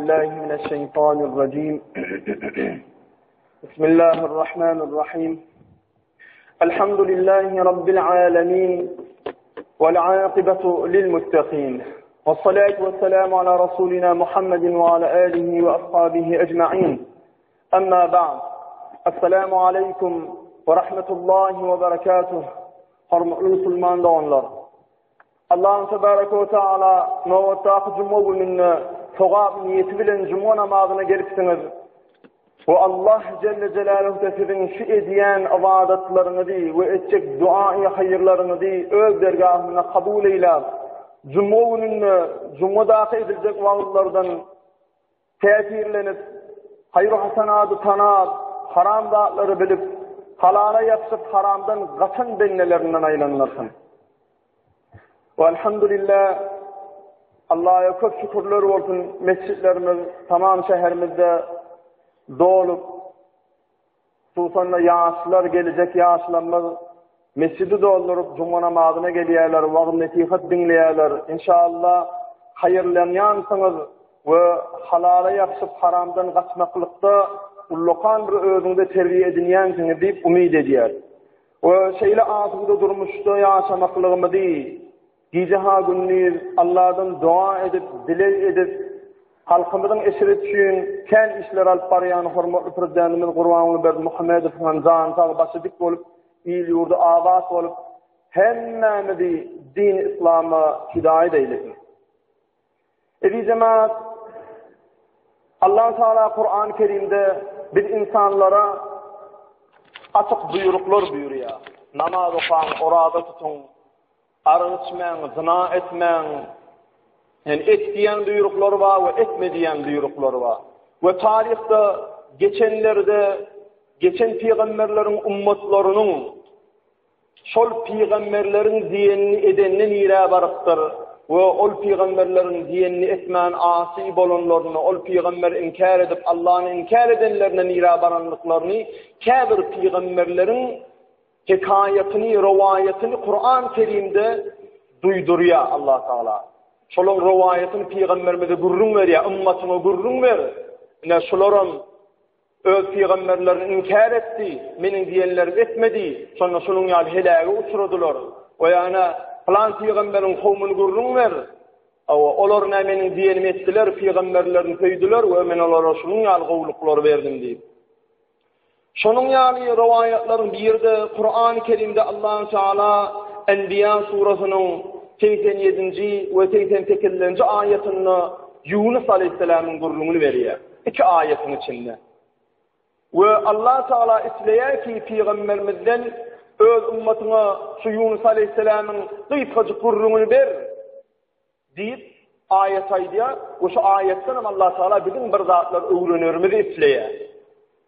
بالله من الشيطان الرجيم بسم الله الرحمن الرحيم الحمد لله رب العالمين والعاقبة للمتقين والصلاة والسلام على رسولنا محمد وعلى آله وأصحابه أجمعين أما بعد السلام عليكم ورحمة الله وبركاته Hormatly musulman doganlar! Allahyn tebareke we taala nobatdaky juma gününde sogap niýeti bilen juma namazyna gelipsiňiz. We Allah jelle jelaluhu siziň şu edýän ybadatlaryňyzy we etjek duaýy haýyrlaryňyzy öz dergahynda kabul eýläp, juma gününde jumadaky ediljek wagyzlardan Täsirlenip, haýyr-hasanady tanap, haram zatlary bilip, halala ýapyşyp haramdan gaçan bendelerinden aýlandyrsyn. Elhamdülillah, Allaha köp şükürler bolsun, mesjitlerimiz tamam şäherimizde dolup, Hususan-da, ýaşlar, gelejek ýaşlarymyz mesjidi dolduryp, juma namazyna gelýärler, wagyz-nesihat diňleýärler. Inşallah, haýyrlanýansyňyz we halala ýapyşyp, haramdan gaçmaklykda ullakan bir özüňize terbiýe edinýänsiňiz diýip umyt edýäris. We şeýle asuda durmuşda ýaşamaklygymyzy Gije-ha gündiz Alladan doga edip, dileg edip, halkymyzyň eşreti üçin kän işler alyp barýan hormatly Prezidentimiz Gurbanguly Berdimuhamedowyň hem jany sag, başy dik bolup, il-ýurdy abat bolup, hemmämizi dini yslama hidaýat eýlesin. Eziz jemaat, Allah Teala Kur'an-ı Kerimde biz insanlara açyk buýruklar buýurýar. Namaz okaň, oraza tutuň, Arak içmäň, zyna etmäň. Ýani et diýen buýruklary bar we etme diýen buýruklary bar. We taryhda geçenlerde geçen pygamberleriň ummatlarynyň şol pygamberleriň diýenini edenine nirä barypdyr we ol pygamberleriň diýenini etmän asy bolanlaryny, ol pygamber inkär edip Allany inkär edenlerine nirä barandyklaryny käbir pygamberleriň Hekaýatyny, rowaýatyny Kuran Kerimde duýdurýar Allah Tagala. Şolaň rowaýatyny pygamberimize gürrüň berýär, ymmatyňa gürrüň ber. Ine şularam öz pygamberlerini inkär etdi, meniň diýenlerimi etmedi, şonda şunuň ýaly heläge uçradylar. O ýa-da pylan pygamberiň kowmuny gürrüň ber. Hawa, olar nä meniň diýenimi etdiler, pygamberlerini söýdüler we men olara şunuň ýaly gowulyklary berdim diýip. Şonuň ýaly rowaýatlaryň biri-de Kurany Kerimde Allahu Teala Enbiýa surasynyň 87-nji we 88-nji aýatynda Ýunus aleýhissalamyň gürrüňini berýär. Iki aýatyň içinde. We Allah Teala isleýär ki, pygamberimizden öz ummatyňa şu Ýunus aleýhissalamyň gysgajyk gürrüňini ber. Diýip, aýat aýdýar we şu aýatdan hem Allah Tagala biziň bir zatlar öwrenerimizi isleýär.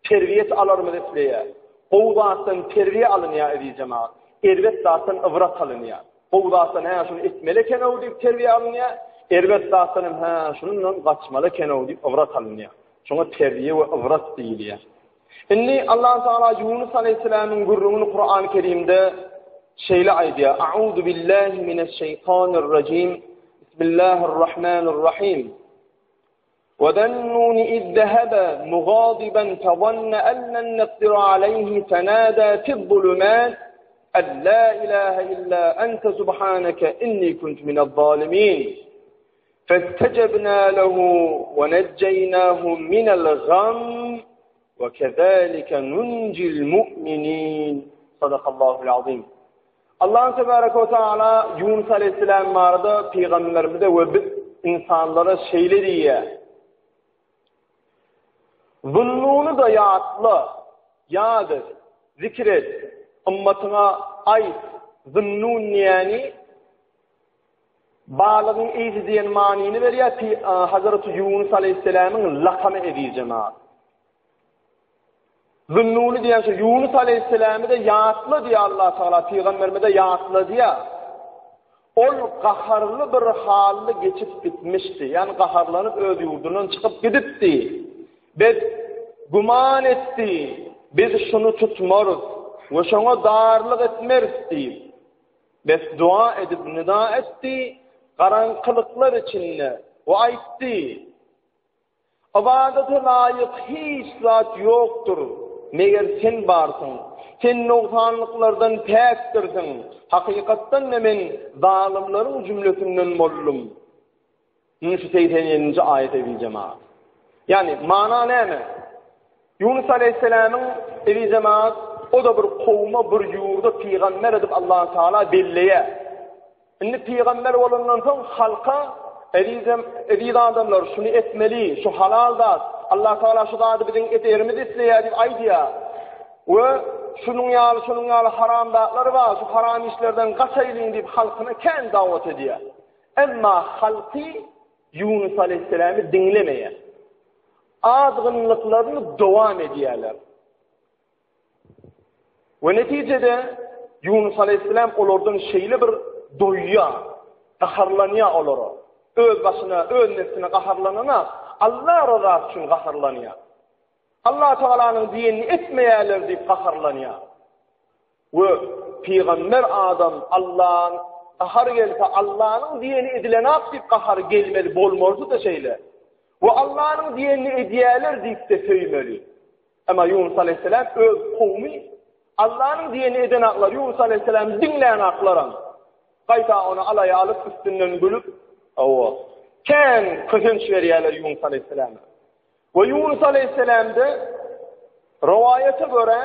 Terbiýet alarymyzy isleýär. Gowy zatdan terbiýe alynýar eziz jemagat. Erbet zatdan ybrat alynýar. Gowy zatdan hä şuny etmeli eken-ow diýip terbiýe alynýar. Erbet zatdan hem hä şundan gaçmaly eken-ow diýip ybrat alynýar. Şoňa terbiýe we ybrat diýilýär. Indi Allah Taala Ýunus aleýhissalamyň gürrüňini Kurany Kerimde şeýle aýdýar: A'uzu billahi mineşşeýtanirrajim. Bismillahirrahmanirrahim. وذنون إذ ذهب مغاضبا فظن أن لن نقدر عليه فنادى في الظلمات أن لا إله إلا أنت سبحانك إني كنت من الظالمين فاستجبنا له ونجيناه من الغم وكذلك ننجي المؤمنين صدق الله العظيم Allah tebaraka we taala Yunus aleyhisselam barada pygamberimize we biz insanlara şeýle diýýär. Zunnuny da ýatla, ýat et, zikr et, ymmatyňa aýt, zunnun diýeni Balygyň yzy diýen manyny berýär, pi Hazreti Ýunus aleýhisselamyň lakamy eziz jemagat. Zünnuny diýen şu Ýunus aleýhisselamy-da ýatla diýýär Allah Tagala pygamberimize ýatla diýýär. Ol gaharly bir hally geçip gitmişdi. Ýagny gaharlanyp öz ýurdundan çykyp gidipdi. Biz güman etdi, biz şuny tutmarys we şoňa darlyk etmeris diýip. Bes dua edip nida etdi, garaňkylyklar içinde we aýtdy. Ybadata laýyk hiç zat ýokdur, meger Sen barsyň. Sen nogsanlyklardan päkdirsiň. Hakykatdan-da men zalymlaryň jümlesinden boldum. Indi şu 87-nji aýat eziz jemagat. Ýagny mana näme? Ýunus aleýhissalamyň eziz jemagat o-da bir kowuma, bir ýurda pygamber edip Allahu Teala belleýär. Indi pygamber bolandan soň halka ezizem eziz adamlar şuny etmeli, şu halal zat, Allah Tagala şu zady biziň ederimizi isleýär diýip aýdýar. We şunuň ýaly, şunuň ýaly haram zatlar bar, şu haram işlerden gaçaýlyň diýip halkyna kän dawat edýär. Emma halky Ýunus aleýhissalamy diňlemeýär. Azgynlyklaryny dowam edýärler. We netijede Ýunus aleýhissalam olardan şeýle bir doýýar, gaharlanýar olara. Öz başyna, öz nefsine gaharlanana Allah razasy üçin gaharlanýar. Allah Tagalanyň diýenini etmeýärler diýip gaharlanýar. We pygamber adam Allaň gahary gelse Allanyň diýeni edilenak diýip gahary gelmeli bolmalydy-da şeýle. We Allanyň diýenini edýärler diýip-de söýmeli. Emma Ýunus aleýhissalam öz kowmy Allanyň diýenini edenaklar, Ýunus aleýhissalamy diňlänaklaram. Gaýta ony alaýa alyp üstünden gülüp, hawa, kän kösenç berýärler Ýunus aleýhissalama. We Ýunus aleýhissalamda rowaýata görä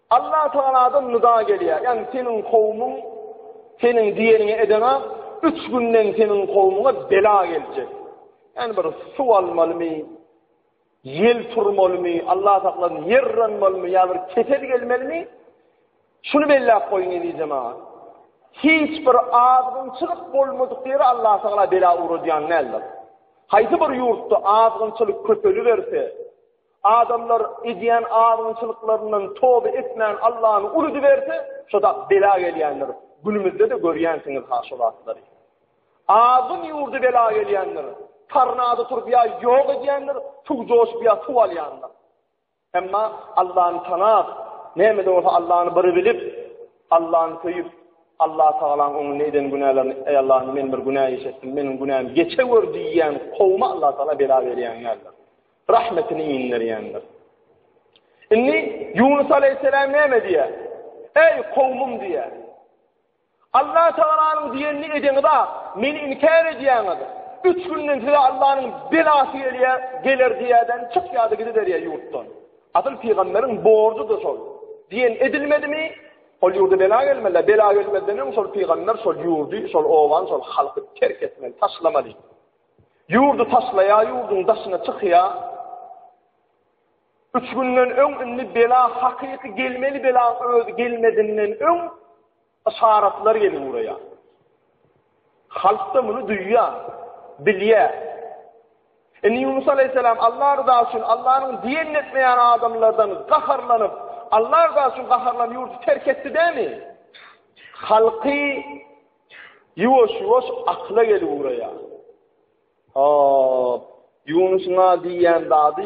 Allah Tagaladan nida gelýär. Ýagny seniň kowmuň seniň diýeniňi edenak, üç günden seniň kowmuňa bela geljek. Ýagny bir suw almalymy, Ýel turmalymy, Allah saklasyn, ýer yranmalymy ýa bir kesel gelmelimi? Şuny belläp goýuň eziz jemagat. Hiç bir azgynçylyk bolmadyk ýere Allah tagala bela ugradýan däldir. Haýsy bir ýurtda azgynçylyk köpeliberse, adamlar edýän azgynçylyklaryndan toba etmän Allany unudyberse, şo-da bela gelýändir. Günümizde-de görýänsiňiz ha şo zatlary. Azgyn ýurdy bela gelýändir. Tornado turup ýa ýok edýändir, suw joşup ýa suw alýandyr. Emma Allany tanap, näme-de bolsa Allany bir bilip, Allany söýüp, Allah Tagalaň öňünde eden günälerini, Eý Allahym, men bir günä iş etdim, meniň günämi geçewür diýýän kowuma Allah Tagala bela berýän däldir. Rahmetini inderýändir. Indi Ýunus aleýhissalam näme diýýär? Eý kowumym diýýär. Allah Tagalanyň diýenini edeňiz-ak, meni inkär edýäňiz. Üç günden size Allanyň belasy gelýär, geler diýýärden çykýar-da gidiberýär ýurtdan. Asyl pygamberiň borjy-da şol. Diýen edilmedimi, ol ýurda bela gelmeli. Bela gelmezden öň şol pygamber şol ýurdy, şol obany, şol halky terk etmeli, taşlamaly. Ýurdy taşlaýar, ýurduň daşyna çykýar. Üç günden öň indi bela hakyky gelmeli belaň özi gelmezinden öň yşaratlar gelip ugraýar. Halk-da muny duýýar, bilýär. Indi Ýunus aleýhissalam Allah ryzasy üçin Allanyň diýenini etmeýän adamlardan gaharlanyp, Allah ryzasy üçin gaharlanyp ýurdy terk etdi dämi? Halky ýuwaş-ýuwaş akyla gelip ugraýar. Hop, Ýunusyň-a diýýän zady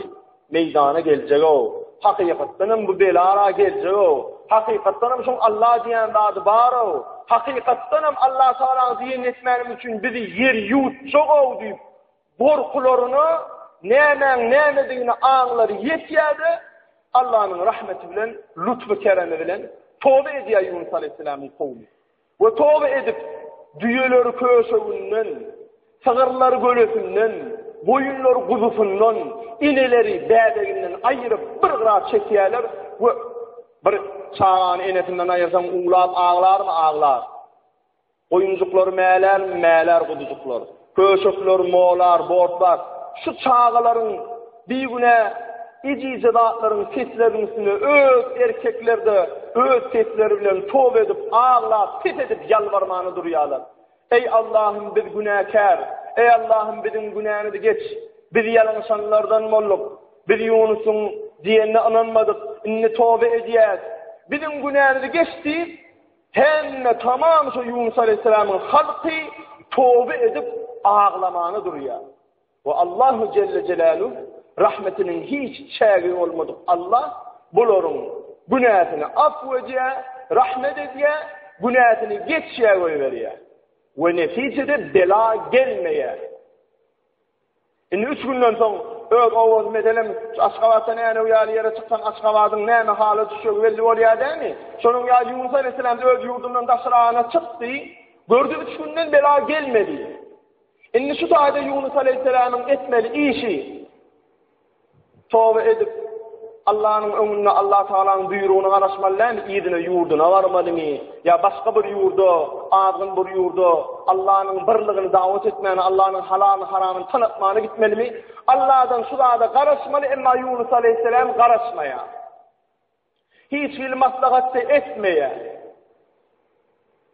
meýdana geljeg-ow. Hakykatdanam bu bela-ra geljeg-ow. Hakykatdanam şoň Alla diýýän zady bar-ow. Hakykatdanam Allatagalaň diýenini etmänimiz üçin bizi ýer ýuwutjag-ow diýip, gorkularyna nämäň nämedigini aňlary ýetýär-de, Allanyň rahmeti bilen, lutfy-keremi bilen toba edýär Ýunus aleýhissalamyň kowmy. We toba edip, düýeleri köşeginden, sygyrlary gölesinden, goýunlary guzusyndan, eneleri bäbeginden aýyryp, bir gyra çekýärler we bir çagany enesinden aýyrsaň uwlap aglarmy? Aglar. Goýunjyklary mälärmi? Mälär guzujyklar. Köşekler molar, bortlar. Şu çagalaryň bigünä ejizje zatlaryň sesleriniň üstünde öz erkekler-de öz sesleri bilen toba edip, aglap, ses edip ýalbarmana durýarlar. Eý Allahym biz günäkär. Eý Allahym biziň günämizi geç. Biz ýalňyşanlardan bolduk. Biz Ýunusyň diýenine ynanmadyk. Indi toba edýäs. Biziň günämizi geç diýip, Hemme tamam şo Ýunus aleýhissalamyň halky toba edip aglamana durýar. We Allahu jelle jelaluh rahmetiniň hiç çägi bolmadyk Allah bularyň günäsini afw edýär, rahmet edýär, günäsini geçýär goýberýär. We netijede bela gelmeýär. Indi üç günden soň öz owazy meselem, şu Aşgabatdan Änew ýaly ýere çyksaň Aşgabadyň näme hala düşjegi belli bolýar dämi? Şonuň ýaly Ýunus aleýhissalam öz ýurdundan daşragyna çykdy, gördi üç günden bela gelmedi. Indi şu taýda Ýunus aleýhissalamyň etmeli işi Toba edip, Allanyň öňünde Allah Tagalanyň buýrugyna garaşmaly dälmi, yzyna ýurduna barmalymy, ýa başga bir ýurda, azgyn bir ýurda Allanyň birligini dawat etmäne, Allanyň halalyny, haramyny tanatmana gitmelimi? Alladan şu zada garaşmaly, emma Ýunus aleýhissalam garaşmaýar. Hiç hili maslahat-da etmeýär.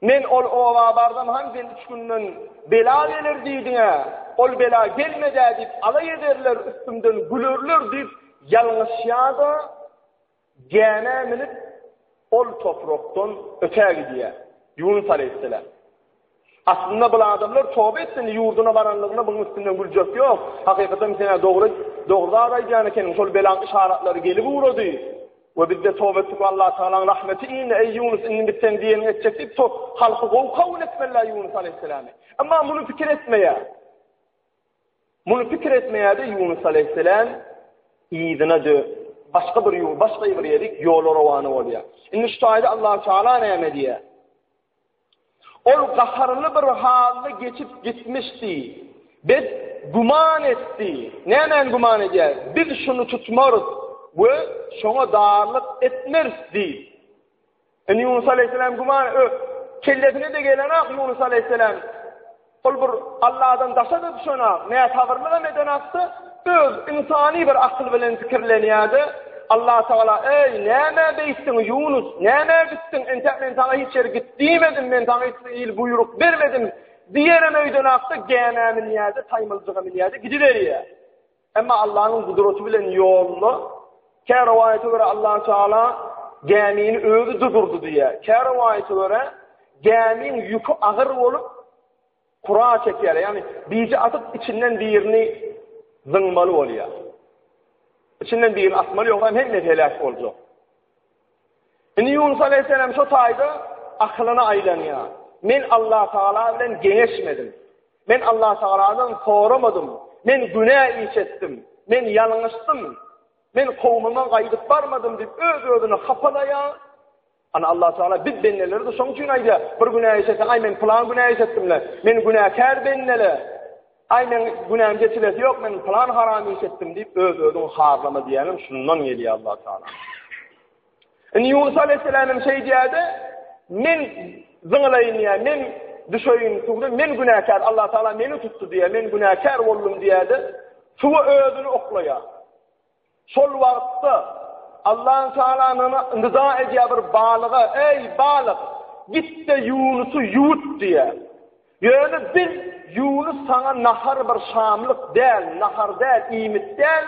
Men ol oba barsam han sen üç günden bela geler diýdiň-ä, ol bela gelmed-ä diýip alaý ederler, üstümden gülerler diýip ýalňyşýar-da, gämä münüp ol toprakdan ötä gidýär. Ýunus aleýhissalam. Aslynda bul adamlar toba etsin, ýurduna baranlygynda bunuň üstünden güljek ýok. Hakykatdan sen-ä dogry, dogry zat aýdýan ekeniň, şol belaň yşaratlary gelip ugrady. We bizde toba etdik we Allah Tagalaň rahmeti indi, eý Ýunus, indi biz seň diýeniňi etjek diýip, to halky gowy kabul etmeliler Ýunus aleýhissalamy. Emma muny pikir etmeýär. Muny pikir etmeýär-de Ýunus aleýhissalam yzyna dö, başga bir ýur, başga bir ýerik ýola rowana bolýar. Indi şu taýda Allah Tagala näme diýýär? Ol gaharly bir halda geçip gitmişdi. Bet güman etdi. Nämäni güman edýär? Biz şuny tutmarys we şoňa darlyk etmeris diýip. Indi Ýunus aleýhissalam güman, ö, kellesine-de gelenok Ýunus aleýhissalam. Ol bir Allahdan daşa-da düşenok, näsabyrlygam edenokdy, öz ynsany bir akyl bilen pikirlenýärdi. Allah Tagala, Eý, nämä beýtdiň, Ýunus, nämä gitdiň, entäk men saňa hiç ýere git diýmedim, men saňa hiç hili buýruk bermedim diýerem öýdenokdy, gämä münýärdi, taýmyljyga münýärdi, gidiberýär. Emma Allanyň gudraty bilen ýolda, kä rowaýata görä Allah Tagala gämini özi durdurdy diýýär. Kä rowaýata görä gämiň ýüki agyr bolup, kura çekýär. Ýagny bije atyp içinden birini zyňmaly bolýar. Içinden birini atmaly ýogsa hemmesi heläk boljak. Indi Ýunus aleýhissalam şo taýda akylyna aýlanýar. Men Allah Tagala bilen geňeşmedim. Men Allah Tagaladan soramadym. Men günä iş etdim. Men ýalňyşdym. Men kowumyma gaýdyp barmadym diýip öz-özüni hapalaýar. Ana Allah Tagala biz bendeleri de şoň üçin aýdýar. Bir günä iş etseň, aý men pylan günä iş etdim-le. Men günäkär bendele. Aý meň günäm geçilesi ýok, men pylan haram iş etdim diýip öz-özüňi harlama diýýänem şundan gelýär Allah Tagala. Indi Ýunus aleyhisselam hem şeý diýýärdi, men zyňylaýyn diýýär, men düşeýin suwda, men günäkär, Allah Tagala meni tutdy diýýär, men günäkär boldum diýýärdi. Suwa özüni oklaýar. Şol wagtda Allahyn Tagala nida edýär bir balyga, Eý, balyk, git-de Ýunusy ýuwut diýýär. Ýöne biz Ýunus saňa nahar bir şamlyk däl, nahar däl, iýmit däl,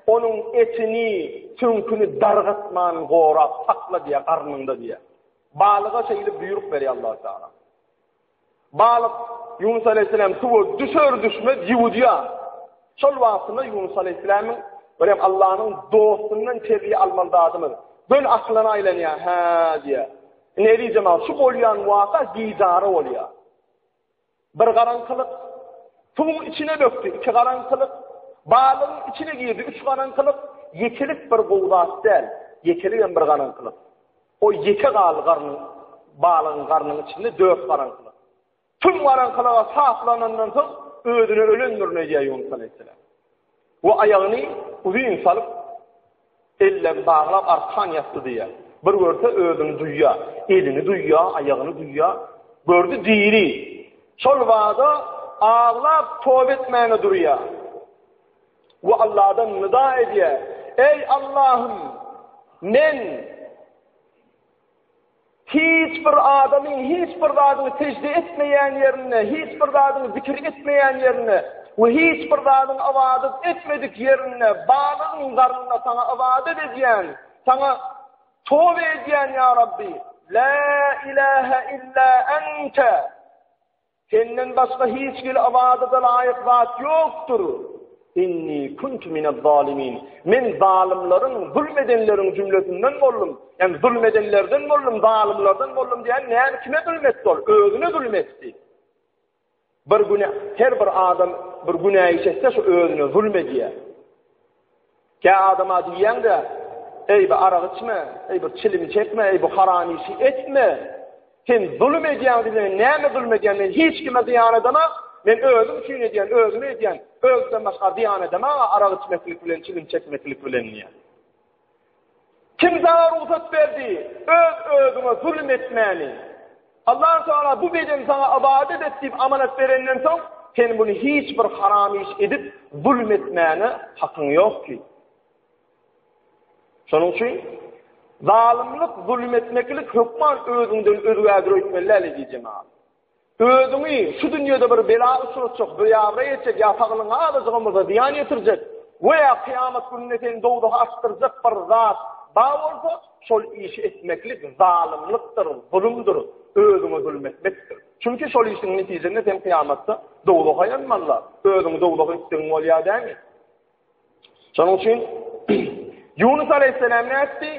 onuň etini, süňküni dargatman gorap sakla diýýär, garnyňda diýýär. Balyga şeýle buýruk berýär Allah Tagala. Balyk Ýunus aleýhissalam suwa düşer-düşmez ýuwudýar. Şol wagtynda Ýunus aleýhissalamyň birem Allanyň dostundan terbiýe almaly zadymyz. Göni akylyna aýlanýar, hä diýýär. Indi eziz jemagat, şu bolýan waka gijara bolýar. Bir garaňkylyk suwuň içine bökdi, iki garaňkylyk, balygyň içine girdi, üç garaňkylyk, ýekelik bir gowy zat däl, ýekeligem bir garaňkylyk. O ýeke galdy garnyň, balygyň garnyň içinde dört garaňkylyk. Tüm garaňkylyga saplanandan soň özüne ölendirin öýdýär Ýunus aleýhissalam. We aýagyny uzyn salyp, ellerini baglap arkan ýatdy diýýär. Bir görse özüni duýýar, elini duýýar, aýagyny duýýar. Gördi diri. Şol bada aglap toba etmäne durýar. We Allahdan nida edýär. Eý Allahym, men hiç bir adamyň hiç bir zadyň sežde etmeýän ýerinde, hiç bir zadyň zikir etmeýän ýerinde we hiç bir zadyň ybadat etmedik ýerinde balygyň garnynda saňa ybadat edýän, saňa toba edýän ýa Rabbi, la ilaha illa ente. Senden başga hiç hili ybadata laýyk zat ýokdur. Inni kuntu minez-zalimin. Men zalymlaryň, zulm edenleriň jümlesinden boldum. Ýagny zulm edenlerden boldum, zalymlardan boldum diýen näme kime zulm etdi ol? Özüne zulm etdi. Bir güne her bir adam bir günä iş etse, şu özüne zulm edýär. Kä adama diýýäň-de, Eý, bir arak içme, eý, bir çilim çekme, eý, bu haram işi etme. Sen zulum edýäň diýseň, näme zulum edýän? Men hiç kime zyýan edemok. Men özüm üçin edýän, özüme edýän. Özümden başga zyýan edemok arak içmeklik bilen, çilim çekmeklik bilen diýýär. Kim saňa rugsat berdi öz-özüňe zulum etmäni? Allahu Teala bu beden saňa ybadat et diýip amanat berenden soň, sen muny hiç bir haram iş edip zulum etmäne hakyň ýok ki. Şonuň üçin zalymlyk, zulum etmeklik hökman özüňden özgädir öýtmeli däl eziz jemagat. Özüňi şu dünýede bir bela uçratjak, biabraý etjek ýa saglygyňa azajygam bolsa zyýan ýetirjek we ýa kyýamat gününde seni dowzaha atdyrjak bir zat bar bolsa, şol işi etmeklik zalymlykdyr, zulumdyr, özüňe zulum etmekdir. Çünki şol işiň netijesinde sen kyýamatda dowzaha ýanmaly, özüňi dowzaha itdigiň bolýar dämi? Şonuň üçin Ýunus aleýhissalam nätdi?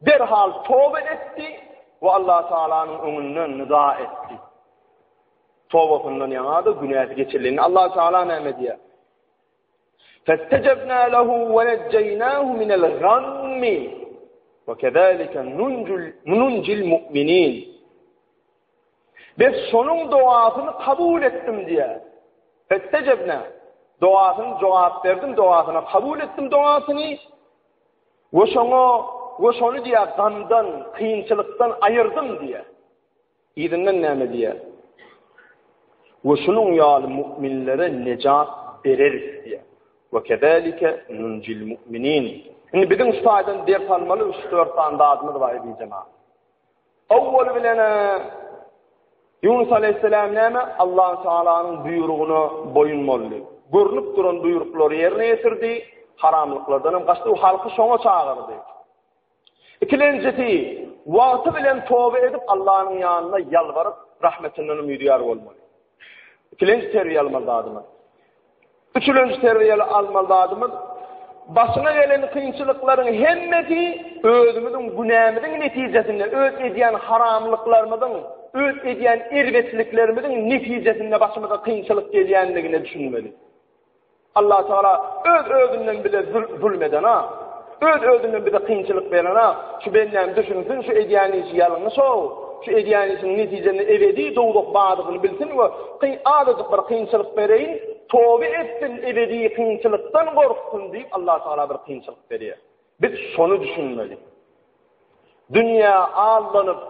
Derhal toba etdi we Allah Tagalanyň öňünde nida etdi. Tobasyndan ýaňa-da günäsi geçildi. Indi Allah Tagala näme diýýär? Festejebna lehu we nejjeýnahu minel gammi we kezalike nunjil mu'minin. Biz şonuň dogasyny kabul etdim diýýär. Festejebna dogasyny jogap berdim, dogasyna kabul etdim dogasyny. We şoňa, we şony diýýär, gamdan, kynçylykdan aýyrdym diýýär. Yzyndan näme diýýär? We şunuň ýaly mu'minlere nejat bereris diýýär. We kezalike nunjil mu'minin. Indi biziň şu taýdan ders almaly üç-dört sany zadymyz bar eziz jemagat. Owwaly bilen Ýunus aleýhissalam näme? Allah Taalanyň buýrugyna boýun boldy. Görnüp duran buýruklary ýerine ýetirdi, haramlyklardan hem gaçdy, halky şoňa çagyrdy. Ikilenjisi, wagty bilen toba edip Allanyň ýanyna ýalbaryp, rahmetinden umydygär bolmaly. Ikilenji terbiýe almaly zadymyz. Üçülenji terbiýe almaly zadymyz, başyňa gelen kynçylyklaryň hemmesi özümiziň günämiziň netijesinde, öz edýän haramlyklarymyzyň, öz edýän erbetliklerimiziň netijesinde başymyza kynçylyk gelýändigine düşünmeli. Allah Teala öz-özünden bize zulm edena, öz-özünden bize kynçylyk berena, şu bendäm düşünsin, şu edýän işi ýalňyş-ow, şu edýän işiniň netijesinde ebedi dowzah bardygyny bilsin we kyn azajyk bir kynçylyk bereýin, toba etsin, ebedi kynçylykdan gorksun diýip Allah Teala bir kynçylyk berýär. Biz şony düşünmeli. Dünýä aldanyp,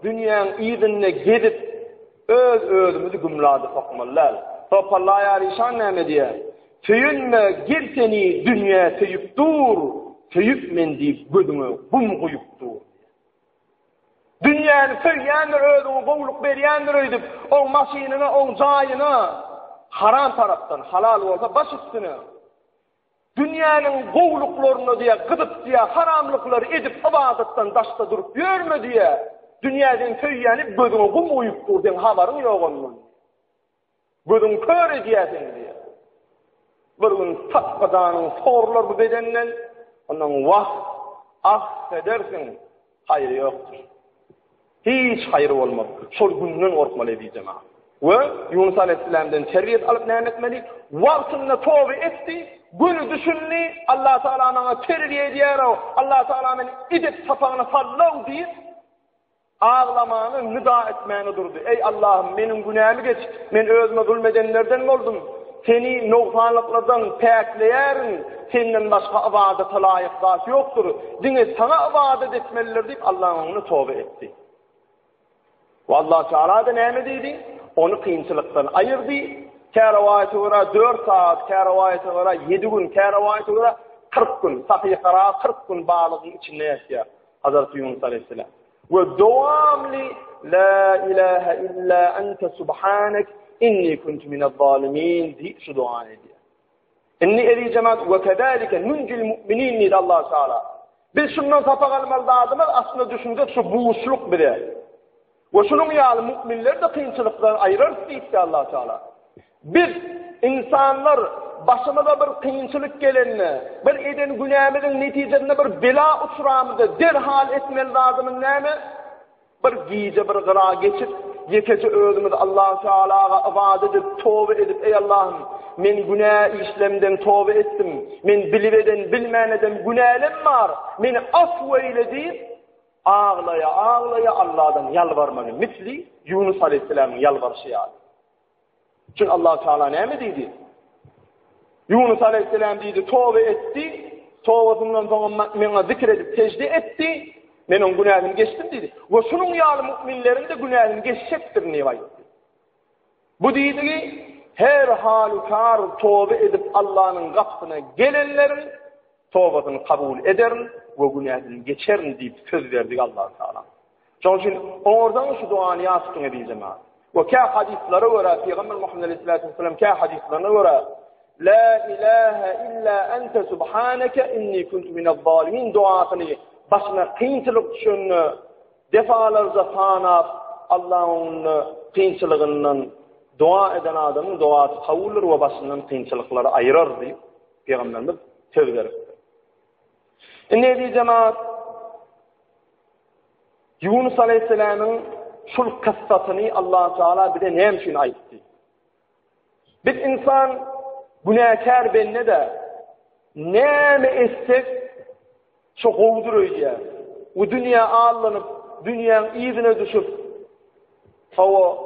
dünýäň yzynda gezip, öz-özümizi gümlada sokmaly däl. Sopallaýar işan näme diýýär? Söýünme, gel seni dünýä söýüp dur, söýüp men diýip gözüňe gum guýup dur. Dünýäni söýýändir, özüňe gowulyk berýändir öýdüp, oň maşynyna, oň jaýyna haram tarapdan, halal bolsa baş üstüne. Dünýäniň gowulyklaryna diýýär, gyzyp diýýär, haramlyklary edip ybadatdan daşda durup ýörme diýýär. Dünýä seni söýýäni gözüňe gum guýup dur, seň habaryň ýok ondan. Gözüňi kör edýär seni diýýär. Bir gün tapga janyň sogrular bu bedenden, ondan wah, ah edersiň, haýry ýokdur. Hiç haýry bolmaz. Şol günden gorkmaly eziz jemagat. We Ýunus aleýhissalamdan terbiýet alyp näme etmeli? Wagtynda toba etdi, göni düşündi, Allah Tagala maňa terbiýe edýär-ow, Allah Tagala meni edep sapagyna saldy-ow diýip, aglamana, nida etmäne durdy. Eý Allahym, meniň günämi geç, men özüme zulm edenlerden boldum. Seni nogsanlyklardan päkleýärin, Senden başga ybadata laýyk zat ýokdur, diňe Saňa ybadat etmelidir diýip, Allahyň öňünde toba etdi. We Allah Teala-da näme diýdi? Ony kynçylykdan aýyrdy. Kä rowaýata görä dört sagat, kä rowaýata görä ýedi gün, kä rowaýata görä 40 gün, sahyhara 40 gün balygyň içinde ýatýar Hazreti Ýunus aleýhissalam. We dowamly La ilahe illa ente subhanek inni kuntu minez zalimin diýip şu dogany edýär. Indi eziz jemaat we kezalike nunjil mu'minin diýdi Allah Taala. Biz şundan sapak almaly zadymyz aslynda düşünsek şu buşluk bize. We şunuň ýaly mu'minleri de kynçylykdan aýyrarys diýipdi Allah Taala. Biz insanlar başymyza bir kynçylyk gelende, bir eden günämiziň netijesinde bir bela uçramyzda derhal etmeli zadymyz näme? Bir gije bir gyra geçip, ýekeje özümiz Allahu Tealaga ybadat edip, toba edip, Eý Allahym, Men günä işlemden toba etdim. Men bilip eden, bilmän eden günälem bar. Meni afw eýle diýip, aglaýa, aglaýa Allahdan ýalbarmaly. Misli Ýunus aleýhissalamyň ýalbaryşy ýaly. Çünki Allah Teala näme diýdi? Ýunus aleýhissalam diýdi, toba etdi. Tobasyndan soň meňe zikr edip sejde etdi. Men onuň günäsini geçdim diýdi. We şunuň ýaly müminleriň de günäsini geçjekdir diýip aýtdy. Bu diýdigi her halükar toba edip Allanyň gapysyna gelenleriň tobasyny kabul ederin we günäsini geçerin diýip söz berdi Allah Taala. Şonuň üçin oňardan şu dugany ýat tutuň eziz jemaat. We kä hadyslara görä Pygamber Muhammed aleyhissalatu vesselam kä hadyslarına görä La ilaha illa ente subhaneke inni kuntu minez zalimin duasyny başyna kynçylyk düşende Defalarca sanap, Allaň öňünde kynçylygyndan doga eden adamyň dogasy kabuldyr we başyndan kynçylyklary aýyrar diýip, Pygamberimiz söz beripdir. Indi eziz jemaat, Ýunus aleýhissalamyň şul kyssasyny Allah Teala bize näme üçin aýtdy? Biz insan günäkär bende-de näme etsek şo gowudyr öýdýär. Bu dünýä allanyp, dünýäň yzyna düşüp, hawa,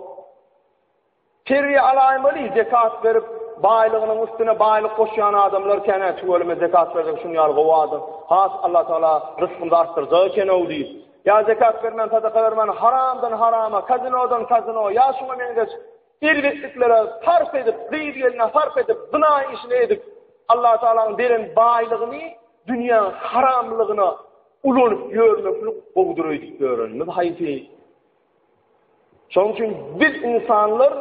terbiýe alaýmaly, zekat berip, baýlygynyň üstüne baýlyk goşýan adamlar kän-ä, tüweleme zekat berjek şuny ýaly gowy adam, has Allah Tagala rysgymyzy artdyrjak eken-ow diýip, ýa zekat bermän, sadaka bermän, haramdan harama, kazinodan kazino, ýa şuňa meňzeş Erbetliklere sarp edip, gyz-gelne sarp edip, zyna işini edip, Allatagalaň beren baýlygyny dünýäň haramlygyna ulanyp ýörmeklik gowudyr öýdüp ýörenimiz haýsy? Şonuň üçin biz ynsanlar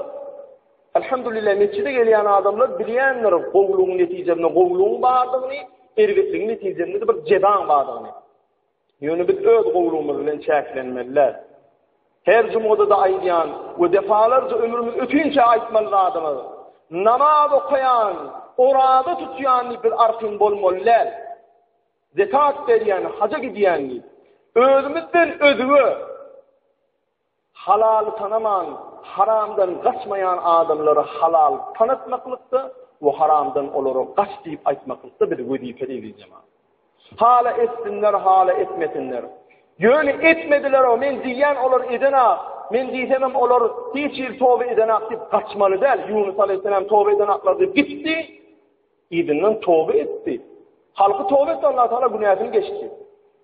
Elhamdülillah mesjide gelýän adamlar bilýändir gowulygyň netijesinde gowulygyň bardygyny, erbetligiň netijesinde bir jezaň bardygyny. Ýöne biz öz gowulygymyz bilen çäklenmeli däl. Her jumgada-da aýdýan we defalarca ömrümiz ötinçä aýtmaly zadymyz, namaz okaýan, oraza tutýan diýip biz arkaýyn bolmaly däl. Zekat berýän, haja gidýän diýip. Özümizden özge Halaly tanaman, haramdan gaçmaýan adamlara halal tanatmaklykda we haramdan olara gaç diýip aýtmaklykda biz wezipeli eziz jemagat. Hala etsinler, hala etmesinler. Ýöne etmediler-ow, men diýýän olar edenak, men diýsemem olar hiç hili toba edenak diýip gaçmaly däl. Ýunus aleýhissalam toba edenaklar diýip gitdi, yzyndan toba etdi. Halky toba etdi, Allah Taala günäsini geçdi.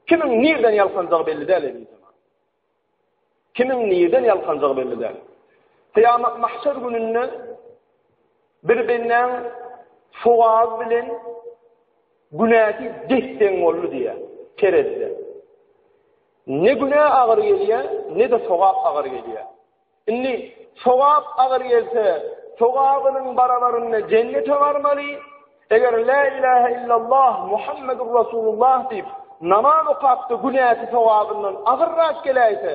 Kimiň nirden ýalkanjagy belli däl eziz jemagat. Kimiň nirden ýalkanjagy belli däl. Kyýamat mahşer gününde bir bendäň sogaby bilen günäsi des-deň boldy diýýär, terezide. Ne günä agyr gelýär, ne-de sogap agyr gelýär. Indi sogap agyr gelse, sogabynyň barabarynda jennete barmaly. Eger la ilahe illallah Muhammedur Rasulullah diýip namaz okapda günäsi sogabyndan agyrrak geläýse,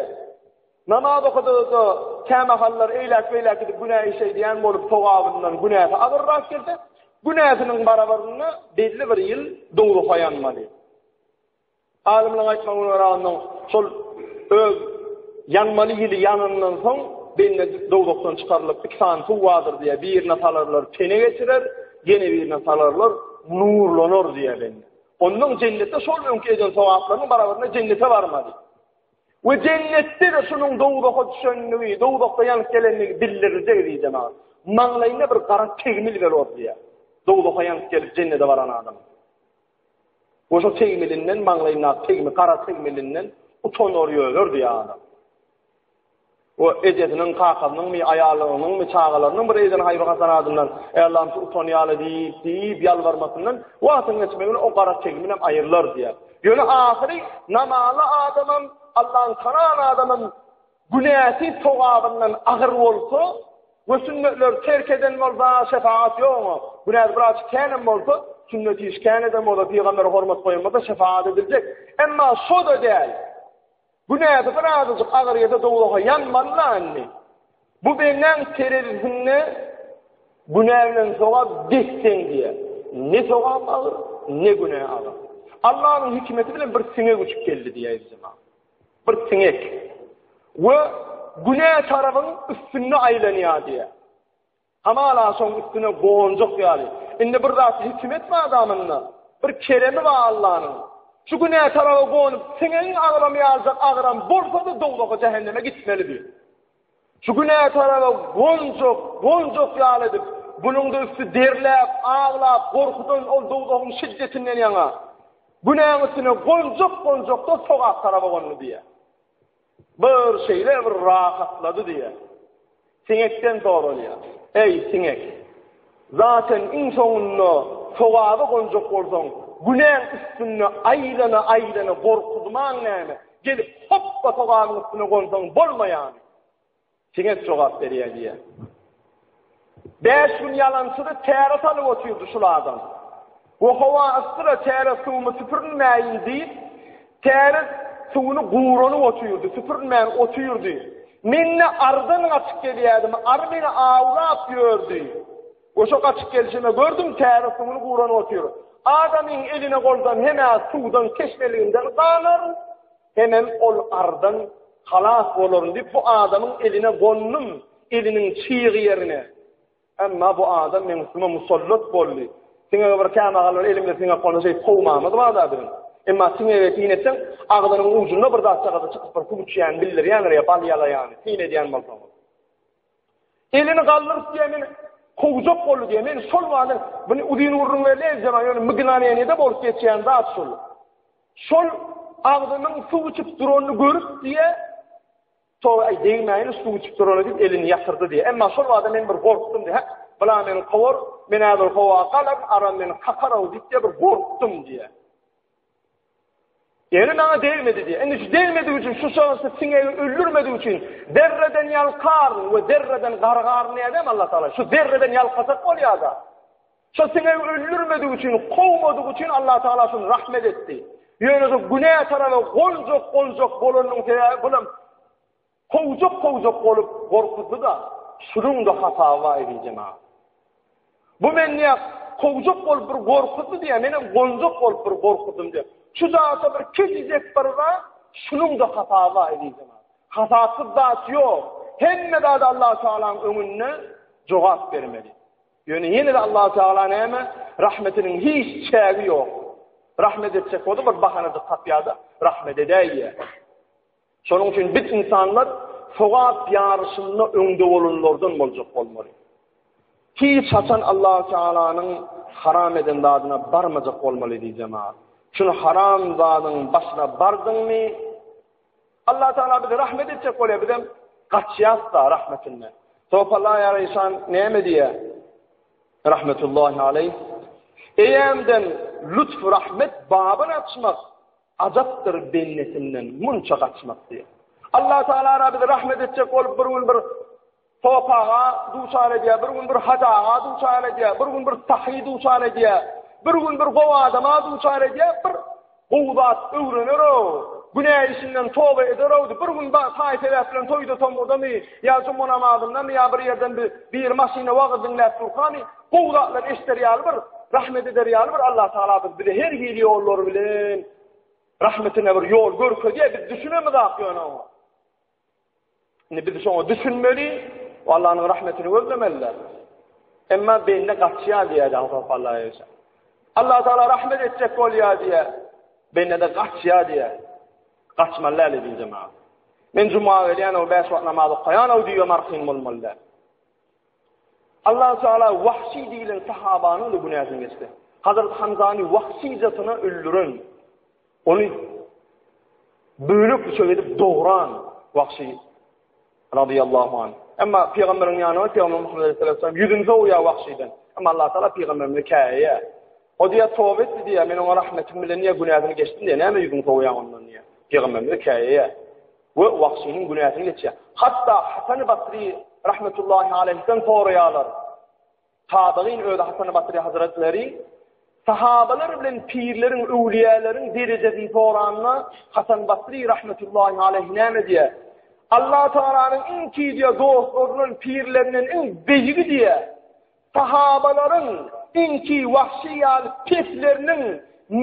namaz okada-da kämahallar eýläk-beýläk gidip günä iş edýän bolup sogabyndan günäsi agyrrak gelse, günäsiniň barabarynda belli bir ýyl dowzaha ýanmaly. Alymlaryň aýtmagyna görä onnoň şol öz ýanmaly ýyly ýanandan soň bende dowzahdan çykarylyp iki sany suw bardyr diýýär. Birine salarlar tene geçirer, ýene birine salarlar nurlanar diýýär bende. Onnoň jennetde şol öňki eden sogaplarynyň barabarynda jennete barmaly. We jennetde-de şunuň dowzaha düşenligi, dowzahda ýanyp gelenligi bildiriljek diýdi maňa. Maňlaýynda bir gara tegmil bolar diýýär. Dowzaha ýanyp gelip jennete baran adam. Goşa tegmilinden, maňlaýyndaky tegmi, gara tegmilinden utanar ýörer diýýär adam. O ejesiniň, kakasynyňmy, aýalynyňmy, çagalarynyň bir eden haýyr-hasanadyndan, Eý Allahym, şu utanýaly diýip, diýip ýalbarmasyndan wagtyň geçmegi bilen o gara tegmilem aýrylar diýýär. Ýöne ahyry namazly adamam, Allany tanan adamam Günäsi sogabyndan agyr bolsa we sünnetleri terk eden bolsa, şefagat ýok oňa. Günäsi birazjyk känem bolsa, sünnet iş kän eden bolsa, pygambere hormat goýan bolsa şefagat ediljek. Emma şo-da däl. Günäsi birazajyk agyr gelse dowzaha ýanmaly-da indi. Bu bendäň terezisinde günä bilen sogap des-deň diýýär. Ne sogap agyr, ne günä agyr. Allanyň hikmeti bilen bir siňek uçup geldi diýýär jemagat. Bir siňek. We günä tarabyň üstünde aýlanýar diýýär. Hamala şoň üstüne gonjak ýaly. Indi bir zat hikmet bar adamynda. Bir keremi bar Allanyň. Şu günä taraba gonup, siňegiň agramy ýalyjak agram bolsa-da dowzaha jähenneme gitmelidi. Şu günä taraba gonjak, gonjak ýaly edip, bunuň-da üsti derläp, aglap, gorkudan ol dowzahyň şiddetinden ýaňa günäň üstüne gonjak, gonjakda sogap taraba gondy diýýär. Bir şeýle bir rahatlady diýýär. Siňekden soralýar. Eý, siňek! Zaten iň soňunda sogaba gonjak bolsaň, günäň üstünde aýlana-aýlana gorkuzmaň näme, gelip hopba sogabyň üstüne gonsaň bolmaýarmy? Siňek jogap berýär diýýär. Bäş gün ýalançyda täret alyp otyrdy şul adam. We howa yssyra täret suwumy süpürinmäýin diýip, täret suwuny guranyp otyrdy, süpürinmän otyrdy. Men-de arydan gaçyp gelýärdim, ary meni awlap ýördi. We şo gaçyp gelşime gördüm, täret suwuny guranyp otyr. Adamyň eline goldan hem-ä suwdan teşneliginden ganar, Hemem ol ardan halas bolaryn diýip, bu adamyň eline gondum, eliniň çyg ýerine. Emma bu adam meň üstüme musallat boldy. Siňege bir kämahallar elimde siňek bolsa şeýdip kowmamyz bar-da biziň. Emma siňege syn etseň, agzynyň ujunda bir zatjagazy çykyp bir suw içýäni bildirýändir ýa bal ýalaýany, syn edýän bolsaňyz. Elini galdyryp diýýär, meni kowjak boldy diýýär. Men şol bada, muny uzyn gürrüň berdi, jema, ýöne mgnowenýede bolup geçýän zat şol. Şol agzynyň suw içip duranyny görüp diýýär, Toba, aý degmäýin suw içip durana diýip elini ýatyrdy diýýär. Emma şol bada men bir gorkdum diýýär. Hä, bula meni kowar, men häzir howa galaryn, aram meni kakar-ow diýip diýýär, bir gorkdum diýýär. Ýöne maňa degmedi diýýär. Indi şu degmedigi üçin, şu şahsy siňegi öldürmedigi üçin zerreden ýalkaryn we zerreden gargaryn diýýär-dämi Allah Tagala? Şu zerreden ýalkasak bolýar-da. Şo siňegi öldürmedigi üçin, kowmadygy üçin Allah Tagala şony rahmet etdi. Ýöne şu günä taraba gonjak gonjak bolanynyň sebäbi bulam Kowjak kowjak bolup gorkuzdy-da, şunuň-da hasaby bar eziz jemagat. Bu men diýýär, kowjak bolup bir gorkuzdy diýýär, menem gonjak bolup bir gorkuzdym diýýär. Şu zata bir kiçijek bir zat, şunuň-da hasaby bar eziz jemagat. Hasapsyz zat ýok. Hemme zady Allahu Tealanyň öňünde jogap bermeli. Ýöne ýene-de Allahu Teala näme? Rahmetiniň hiç çägi ýok. Rahmet etjek bolsa bir bahanajyk tapýar-da, rahmet edäýýär. Şonuň üçin biz ynsanlar sogap ýaryşynda öňde bolanlardan boljak bolmaly. Hiç haçan Allahu Tealanyň haram eden zadyna barmajak bolmaly diý jemaat. Şuny haram zadyň başyna bardyňmy? Allah Teala bize rahmet etjek bolýar, bizem gaçýas-da rahmetinden. Sopalla ýaryşan näme diýýär? Rahmetullahi aleýh. Eýämden lütf rahmet babyny açmak Ajapdyr bendesinden munça gaçmak diýýär. Allah Tagala bize rahmet etjek bolup bir gün bir sopaga duçar edýär, bir gün bir hajaga duçar edýär, bir gün bir sahy duçar edýär, bir gün bir gowy adama duçar edýär, bir gowy zat öwrener-ow, günä işinden toba eder-ow diýip, bir gün taý sebäp bilen toýda tomgudamy, ýa juma namazyndamy, ýa bir ýerden bir biri maşynda wagyz diňläp durkamy, gowy zatlar eşder ýaly bir rahmet eder ýaly bir Allah Tagala biz bize her hili ýollar bilen rahmetine bir ýol görkezýär, biz düşünemizak ýöne oňa. Indi biz şoňa düşünmeli, Allah'yň rahmetini gözlemeli. Emma bende gaçýar diýýär Allah Tagala. Allah Tagala rahmet etjek bolýar diýýär. Bende de gaçýar diýýär. Gaçmaly däl eziz jemaat. Men juma gelýän, o 5 wagt namaz okaýan, o diýýär markyn bolmaly däl. Allah Teala Wahşi diýilen sahabanyň da günäsini geçdi. Hazrat Hamzany wahşyjasyna öldüren, ony bölek-büçek edip dogran Wahşi radiyallahu anh. Emma pygamberiň ýanyna Pygamber Muhammed aleyhissalatu ýüzüni sowýar Wahşiden. Emma Allah Teala pygamberimizi käýýär. O diýýär toba etdi diýýär, men oňa rahmetim bilen diýýär günäsini geçdim diýýär. Näme ýüzüňi sowýaň ondan diýýär. Pygamberimizi käýýär. We Wahşynyň günäsini geçýär. Hatda Hasan Basri rahmetullahi aleýhden soraýarlar. Tabygyň özi Hasan Basri hazretleri sahabalar bilen pirleriň, öwlüýäleriň derejesini soranda Hasan Basri rahmetullahi aleýh näme diýýär? Allah Taalanyň iň diýýär dostlaryndan, pirlerinden iň beýigi diýýär. Sahabalaryň iňki wahşy ýaly pesleriniň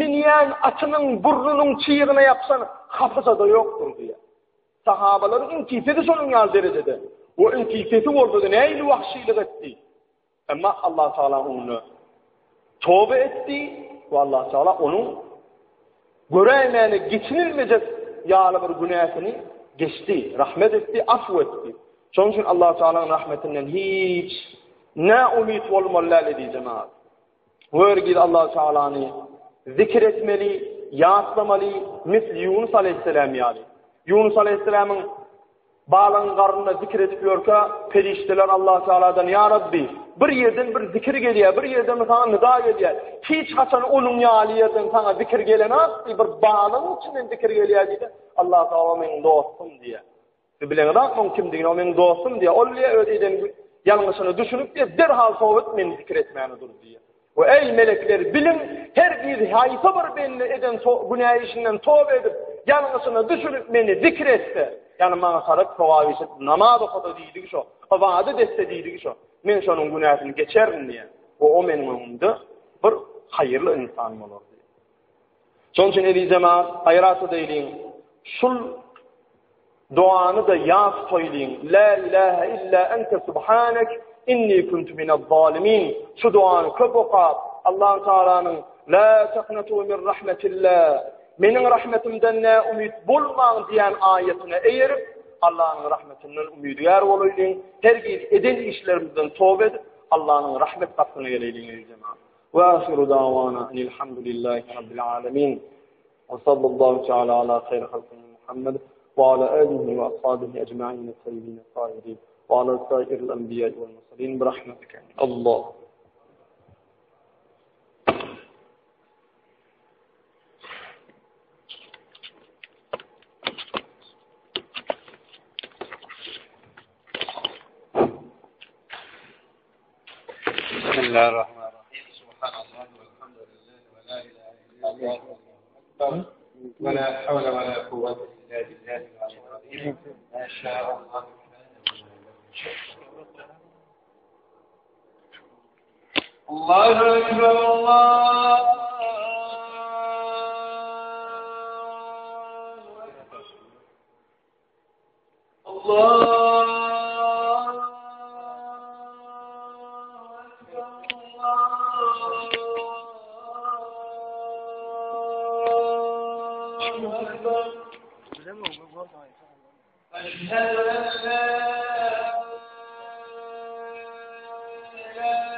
münýän atynyň burnunyň çygyna ýapyşan hapaja-da ýokdur diýýär. Sahabalaryň iňki sesi şonuň ýaly derejede. O iňki sesi bolsa-da nähili wahşylyk etdi? Emma Allah Taala öňünde toba etdi we Allah Taala onuň göräýmäne geçinilmejek ýaly bir günäsini geçdi, rahmet etdi, afw etdi. Şonuň üçin Allah Taalanyň rahmetinden hiç nä umyt bolmaly däl eziz jemagat. Hergiz Allah Taalany zikir etmeli, ýatlamaly, misli Ýunus aleyhisselam ýaly. Ýunus aleyhisselamyň Balygyň garnynda zikir edip ýörkä, perişdeler Allah Tealadan, Ýa Rabbi, bir ýerden bir zikir gelýär, bir ýerden bir saňa nida gelýär. Hiç haçan onuň ýaly ýerden saňa zikir gelenok, diýip, bir balygyň içinden zikir gelýär diýdi. Allah Teala meniň dostum diýýär. Siz bileňizok muň kimdigini, o meniň dostum diýýär. Ol diýýär, öz eden ýalňyşyna düşünip diýýär, derhal toba edip meni zikir etmäne durdy diýýär. We eý melekler biliň, her bir haýsy bir bende eden günä işinden toba edip, ýalňyşyna düşünip meni zikr etse, ýagny maňa tarap sogap iş edip namaz okasa diýdigi şo, ybadat etse diýdigi şo, men şonuň günäsini geçerin diýýär. We o meniň öňümde bir haýyrly ynsan bolar diýýär. Şonuň üçin eziz jemagat, gaýrat edeýliň, şul Dogany-da ýat tutaýlyň, Lä ilähe illa ente subhanek, inni kuntu minez-zalimin. Şu dogany köp okap, Allahu Tagalanyň La taknatu min rahmetillah, Meniň rahmetimden näumyt bolmaň diýen aýatyna eýerip, Allanyň rahmetinden umydygär bolaýlyň, hergiz eden işlerimizden toba edip, Allanyň rahmet gapysyna geleýliň eý jemagat. Wa ahiru dawana enilhamdülillahi rabbil alamin. Wa sallallahu teala ala hayri halkihi Muhammed wa ala alihi wa ashabihi ecmaîn et-tayyibin et-tahirin wa ala sairil enbiýai wal murselin bi rahmetike. Allah. Bismillahirrahmanirrahim. Subhanallah velhamdülillah ve la ilahe illallah ve ve la havle ve la kuvvete illa billahil aliyyil azim. Ma şa'allahu Allahu Ekber Allah. Eşhedü en la ilahe.